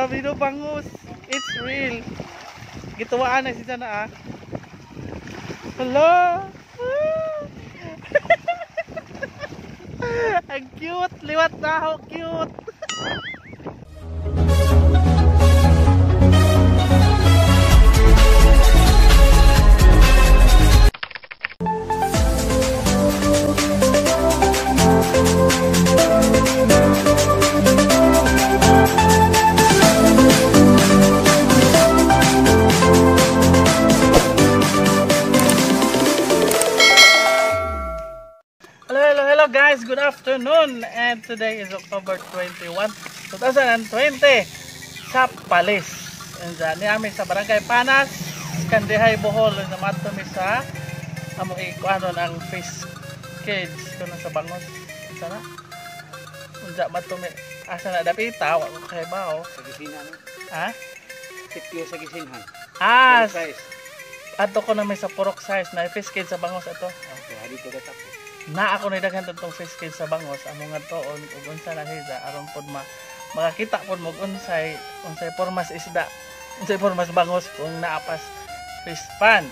Grabe no, bangus. It's real. Gituwaan na siya na ah. Hello. Ang cute. Liwat na ako. Cute. Hello guys, good afternoon, and today is October 21, 2020 sa Palis. And ni ami sa Barangay Panas, Kandihay, Bohol. Namato mi sa among ikuanon ang fish cage kuno sa bangos. Sana unja mato mi asa na dapita, wa ko kay bao. Sa Gisinhan. Ha? Sitio sa Gisinhan. Ah, ato ko na may sa purok size na fish cage sa bangos ato. Okay, dito ka tapos. Na ako ni daghan tong fish cage sa bangos among ngadtoon ug unsa na siya aron pod makakita pod mo unsay pormas isda, unsay pormas bangos kung naapas fish pan.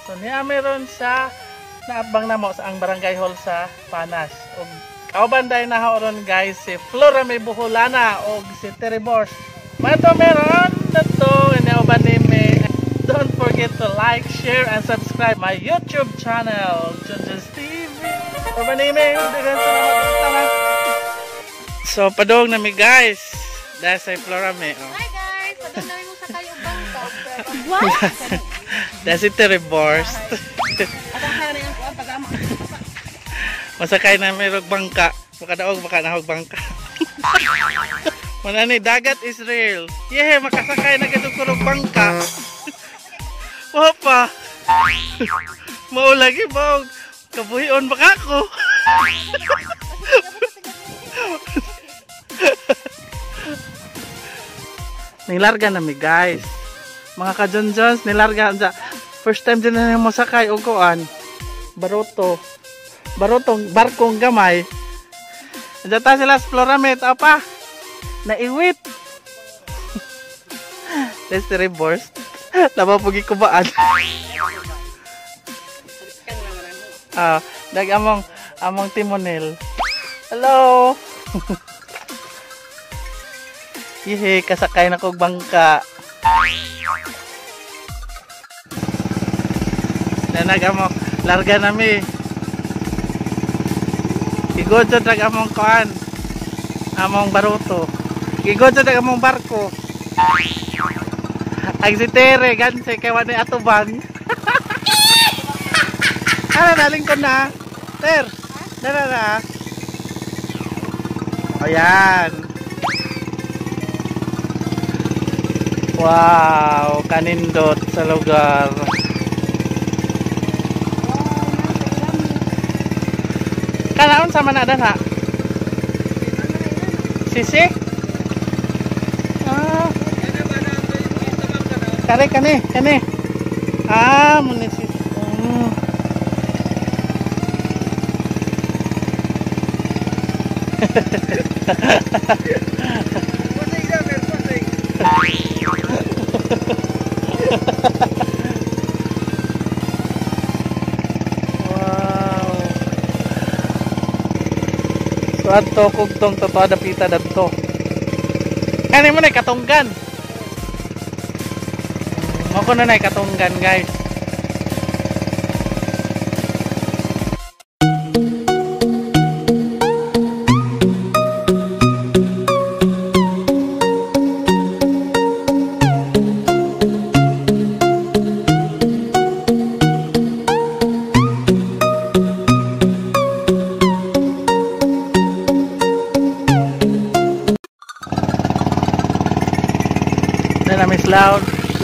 So niya meron sa naabang namo sa ang barangay hall sa Panas. Ug kauban day na ron guys si Flora May Boholana ug si Terry Bors. Mato meron dato inauban nimi. Don't forget to like, share and subscribe my YouTube channel, Junjun's TV. So padong nami guys. Dahil sa Flora May. Oh. Hi guys, padong nami mo sa kayo bangka. What? Dahil si Terry Borst. Masakay na may rog bangka. Makadaog baka nahog bangka. Manani dagat is real. Yeah, makasakay na gadto ko rog bangka. Opa. Mao lagi bog. Kabuhion baka ko. Nilarga na mi guys. Mga ka-Junjuns, nilarga unsa. First time din na mo sakay og kuan. Baroto. Barotong barkong gamay. Andiyan ta sila sa Floramet apa. Naiwit. Let's reverse. Laba pugi kubaan. Ah, dag among timonel. Hello. Yehe, kasakay na kog bangka. Nanag among larga nami. Igod jud rag among kuan. Among baruto. Igod jud rag among barko. Ang si Tere ganse kay wa ni atubang. Ara naling ko na. Ter. Dara na. Ayan. Wow, kanindot sa lugar. Kanaon sa man na ha? Sisi? Ah. Kare kani, kani. Ah, muni sisi. Wow. So adto kugtong totoo dapita dadto. Kani mo na katunggan. Mo kuno na katunggan guys.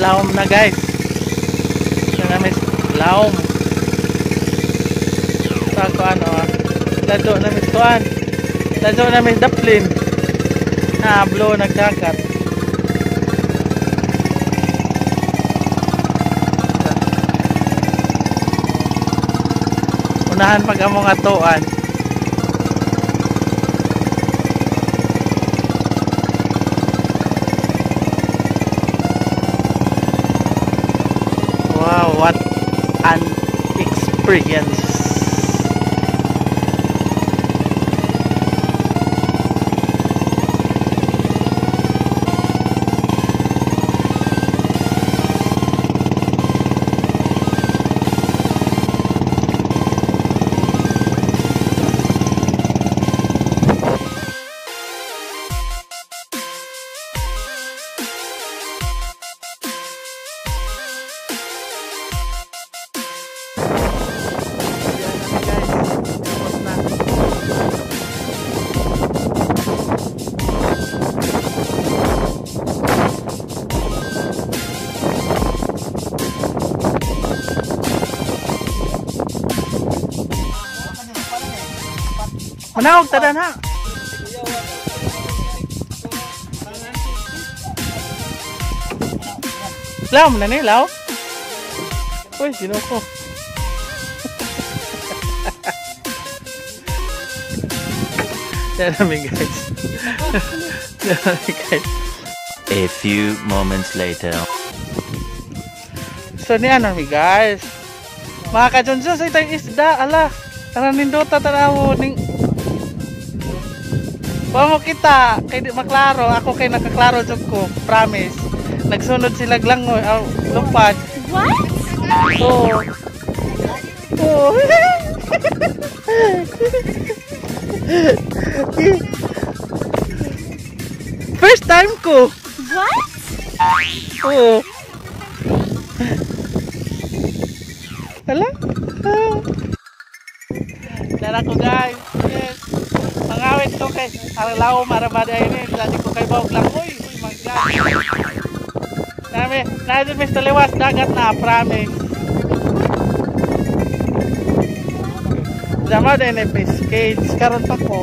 Laom na guys. Namis laom. Sa ko ano ah. Lado namis tuan. Lado namis daplin. Ah, blow nagdagat. Unahan pag among atuan. What an experience. Manawag tada na. Law na ni law. Uy, sino ko? Yan namin guys. Yan namin guys. A few moments later. So niyan namin guys. Mga ka-Johnson, sa itang isda, ala. Tara nindota tanawo ning wa mo kita kay di maklaro, ako kay nakaklaro jud ko, promise. Nagsunod sila langoy, aw lupad. What? Oh. Oh. First time ko. What? Oo. Hala? Ah. Dara ko guys. Yes. Pangawit ko kay alalaw marabada ini. Dati ko kay bawag lang. Uy, uy my God. Nami, nandun Mr. Lewas, dagat na, promise. Dama din eh, fish cage. Karon pa ko.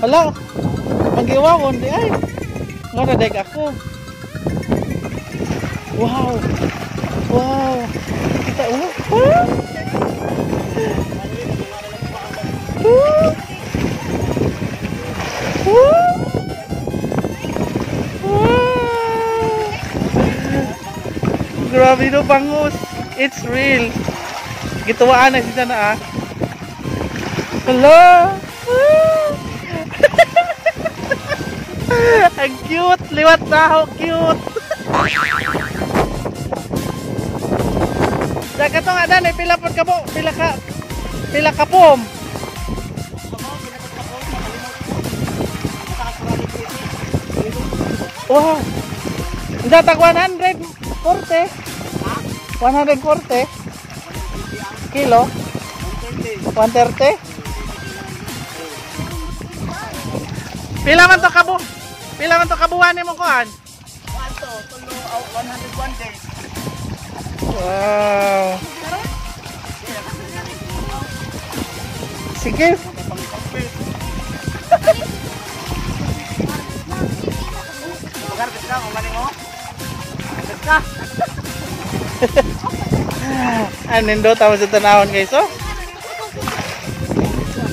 Hala, magiwawon di ay. Ngora dek ako. Wow. Wow. Kita oh. Oh. Oh. Oh. Wow. Grabe no bangus. It's real. Gituwaan na siya na ah. Hello. Ang cute! Liwat na ako! Cute! Dagat nga dan eh, pila po ka po? Pila ka po? Wow! Datag 140. 140 kilo. 130. Pila man to kabo? Pila man to kabuhan nimo kuan? 101 days. Wow. Sige. Anindo tama sa tanawon guys oh.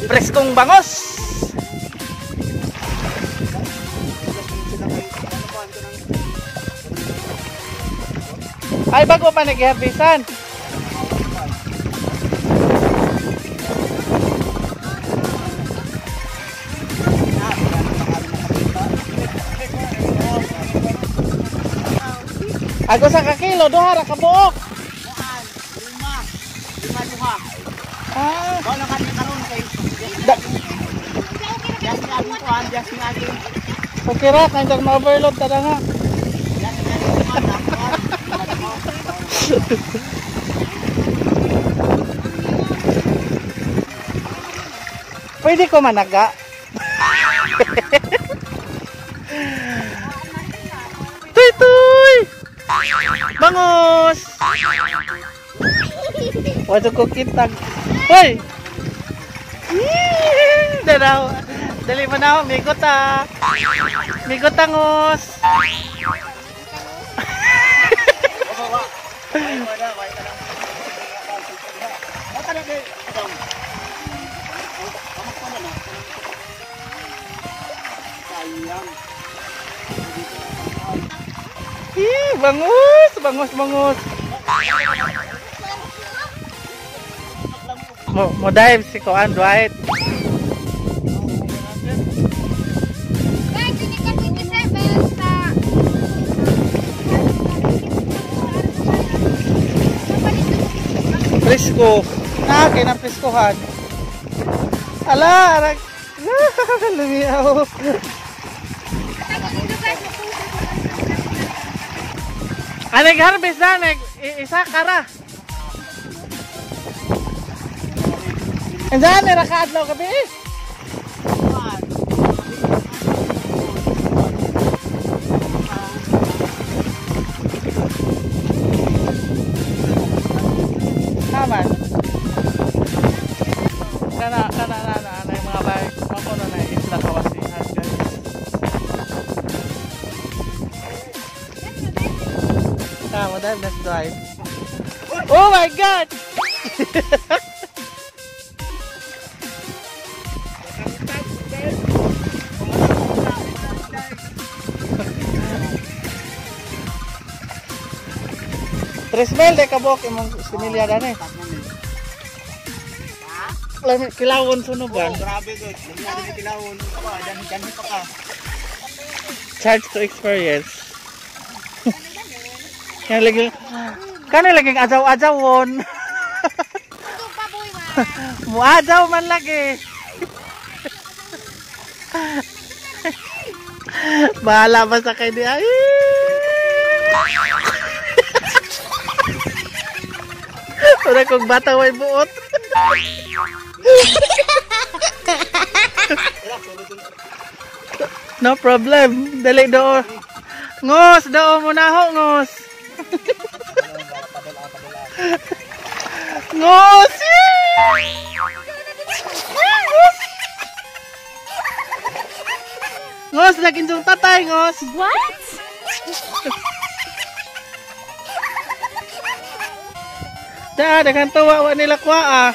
Preskong bangos. Ay bago pa nag-harvestan. Ako sa kakilo, duha ra ka buok. Lima duha. Ah. Wala ka karon kay. Okay ra, kay ma-overload tada nga. Pwede ko managa. Tuy tuy. Bangus. Wajo ko kitag. Hoy. Dalaw. Dali mo na, migot ah. Migot tangos. Ih, bangus, bangus, bangus. Mo dive si Koan Dwight. Guys, hindi ka 27 sa... Presko. Na, kay na preskohan. Ala, arag. Lumiyaw. Aneg harvest na, nag isa kara. Andiyan, nira ka adlaw gabi. Naman. Kana kana na na na yung mga bike. Mako na na isla kawasihan guys. Tama, dive, let's drive. Oh my God! 3,000 de kabok imong similya gani. Lami kilawon sunugan. Oh, grabe good. Lami na kilawon. Pa, dan pa ka. Charge to experience. Kaya lagi kani lagi ajaw-ajawon. Muajaw man lagi. Bahala ba sa kay di ay. Wala kong bata way buot. No problem. Dali do. Ngos, do mo na ho, ngos. Ngos! Ngos! Ngos, lagi yung tatay, ngos. What? Da, daghan tuwa wa nila kwa ah.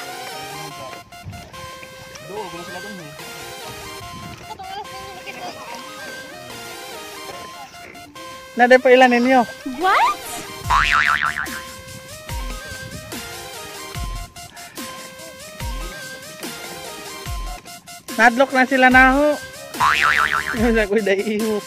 Nade pa ilan ninyo? What? Nadlock na sila na ho. Sa ko dai iho.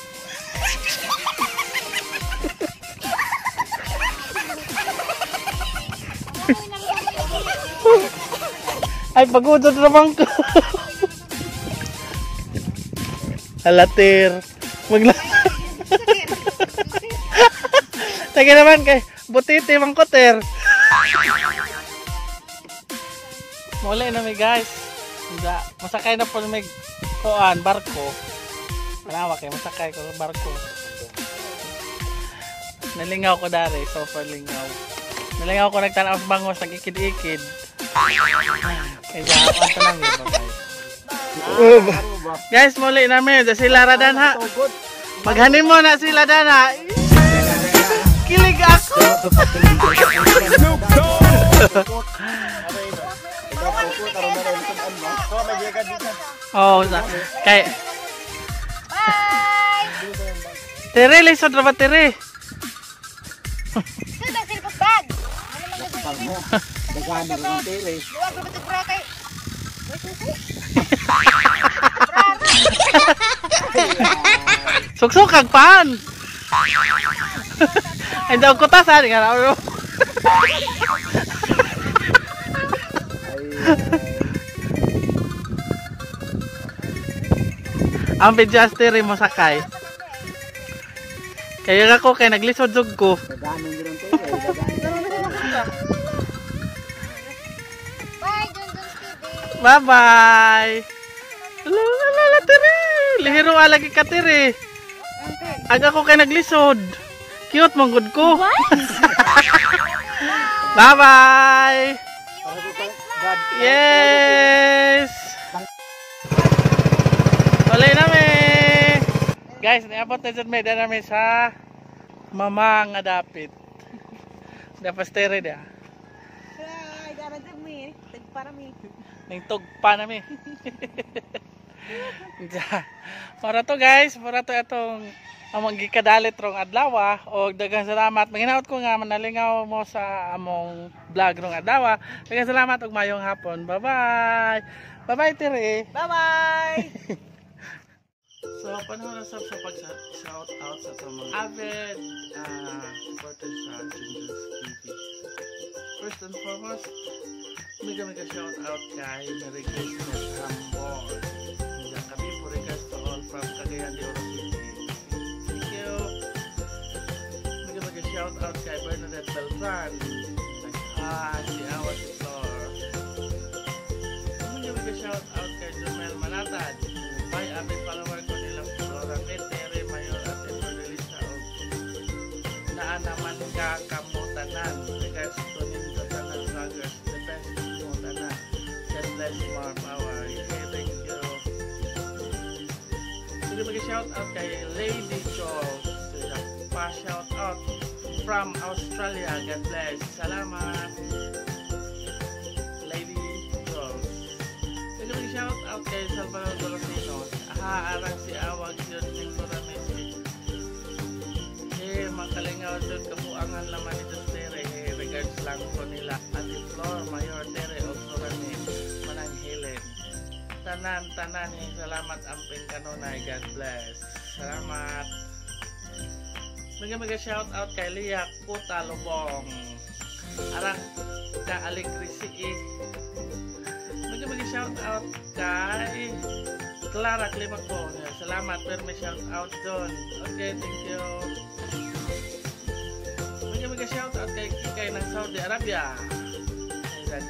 Ay, pagudod naman ko. Alatir. Magla. Sige naman kay butiti mang koter. Muli na mi guys. Hindi, masakay na po may kuan barko. Manawa kay masakay ko sa barko. Nalingaw ko dari, super lingaw. Nalingaw ko nagtanaw sa bangos, nag-ikid-ikid. Kaya ako lang bye-bye. Guys, muli namin. Sila radan ha. Maghanim mo na sila dan ha. Kilig ako. Oh, kay Bye! Tere, lisod ra ba tere? Saan ang silpot bag? Ano man Daghan na rin tere. Luwag ba ito bra kay? Suksukag pan. Ay daw ko ta sa nga raw. Ang bidyas tere mo sakay. Kaya ako kay naglisod jud ko. Daghan na rin tere. Bye, Junjun TV. Bye-bye. Ala, ala, ala, tere. Lihiro lagi ka tere. Aga ko kay naglisod. Cute mong good ko. Bye-bye. Yes. Tuloy namin. Guys, niabot na dyan may namin sa mama nga dapit. Dapat tere dia. Ay, dara mi, tagpara mi. Ning tugpa nami. Para to guys, para to atong among gikadalit rong adlaw og daghang salamat. Manghinaot ko nga manalingaw mo sa among vlog rong adlaw. Daghang salamat ug mayong hapon. Bye-bye. Bye-bye, Tere. Bye-bye! So, panahon na sab sa pag-shout out sa atong mga avid supporters sa Junjun's TV. First and foremost, mega mega shout out kay Mary Grace Hambon. Diyan kami po, regards to all from Cagayan de Oro City. Thank you. Mega mega shout out kay Bernadette Beltran. Ah, si Awa si Flor. Mega mega shout out kay Jumel Manatad. Bye, avid follower ko nila Flora Tere Mayor at Flordelisa og naa naman ka kamutanan. Regards to ninyo tanan vloggers. The best mo tanan. God bless, more power. Yeah, thank you. Sige, mag-shout out kay Lady Jules. Pa shout out from Australia. God bless. Salamat. Lady Jules. Sige, mag-shout out kay Salvador Golosino. Aha, arang si Awag yun. Ning Ramesi. Eh, makalingaw jud kabuangan laman ito Tere. Eh, regards lang ko nila. Ate Flor, Mayor Tere, o Florame, Manang Helen. Tanan, tanan, eh, salamat amping kanunay. God bless. Salamat. Mega mega shout out kay Lia Kuta Lubong. Arang ka Alegre CE. Mega mega shout out kay Clara Climaco. Salamat pero may shout out doon. Okay, thank you. Mega mega shout out kay Kikay ng Saudi Arabia. Ayan.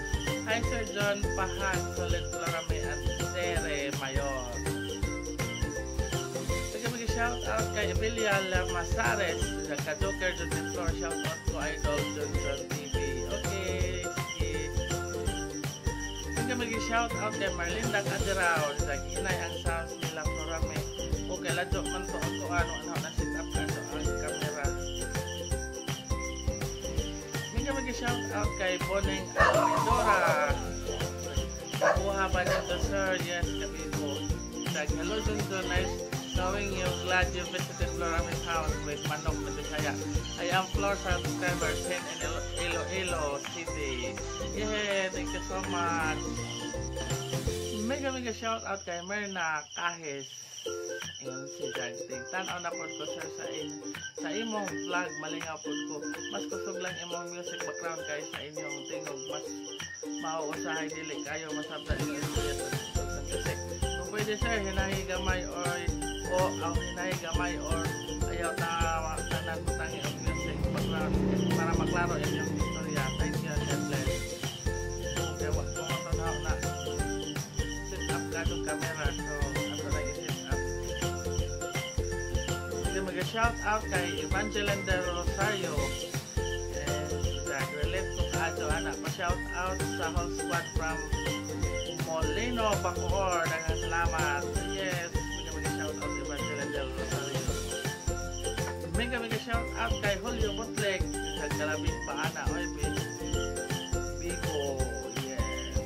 Hi Sir John Pahan, Solid Florame at Tere Mayor. Mega mega shout out kay Emilia Lamasares, ka-joker John de Flor, shout out ko Idol John John TV. Okay, sige. Mega mega shout out kay Marlinda Cadirao, hinay ang sounds nila Florame. Okay, ladyo man to ako ano ano na set up ka ang camera. Mega mega shout out kay Boneng Almidora. Kuha ba nito, sir? Yes, kami po. Dag, hello Junjun, nice knowing you. Glad you visited Florame's house with Manok na Bisaya. I am Flor subscriber 10 in Iloilo City. Yeah, thank you so much. Mega mega shout out kay Myrna Kahis. Ingon si Jag Ting. Tan-aw na pod ko sir sa imong vlog, malingaw pod ko. Mas kusog lang imong music background kay sa inyong tingog, mas mauusahay dili kayo masabtan inyong istorya sa music. Kung pwede sir, hinahi gamay or o ang hinahi gamay or ayaw ta tanan butangi ang music background para maklaro inyong istorya. Thank you and God bless. Okay, wa ko tanaw na set up ka itong camera, so ato lang i-set up. Sige, mag-shout out kay Evangeline Del Rosario. And relate ko kaadto ana, pa-shout out sa whole squad from Molino, Bacoor. Daghang salamat. Yes, mega mega shout out Evangeline Del Rosario. Mega mega shout out kay Julio Butleg sa Kalabing Paana. Oy, Bigo. Yes.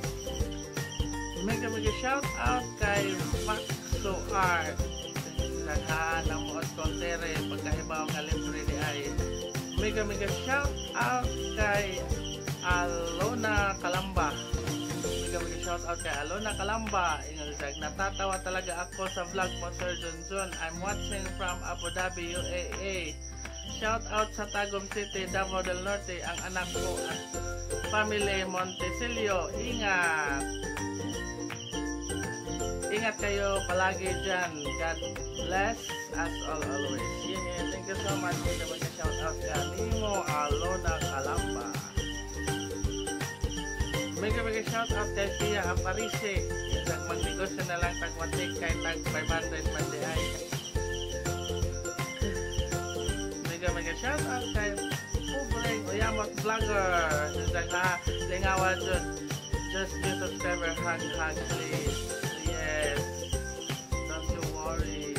Mega mega shout out kay Maxo Art. Daghan ang muot kontere pagkahibaw nga libre di ay. Mega mega shout out kay Alona Kalamba. Mega mega shout out kay Alona Kalamba. Ingon siya, natatawa talaga ako sa vlog mo, Sir Junjun. I'm watching from Abu Dhabi, UAE. Shout out sa Tagum City, Davao del Norte, ang anak ko at family Montecillo. Ingat! Ingat kayo palagi dyan. God bless us all always. Yeah, thank you so much. Mega mega shout out ka nimo Alona Kalamba. Mega mega shout out kay Pia Aparice. Isang magnegosyo na lang tagwatik kay tag 500 man di ay. Mega mega shout out kay Pobreng Oyamot Vlogger. Isang ha, lingawan dyan. Just new subscriber, hug hug please. Yes. Don't you worry.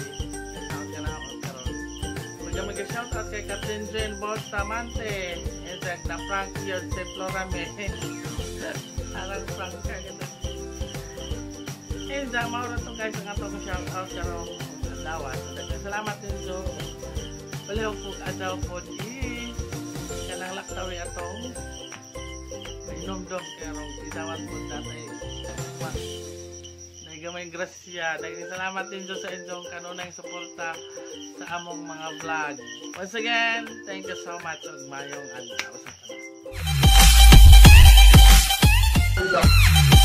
Out ka na ako karon. Mega mega shout out kay Captain Jane Bustamante. Isang na prank yun si Florame. Alang prank ka ganun. And mao ra to, guys, ang atong shout out karong adlaw. So daghang salamat din. So palihog po adlaw po is kanang laktawi atong mainumdum karong idawat po natay ma gamay grasya. Daghang salamat din sa inyong kanunay suporta sa among mga vlog. Once again, thank you so much ug maayong adlaw sa tanan.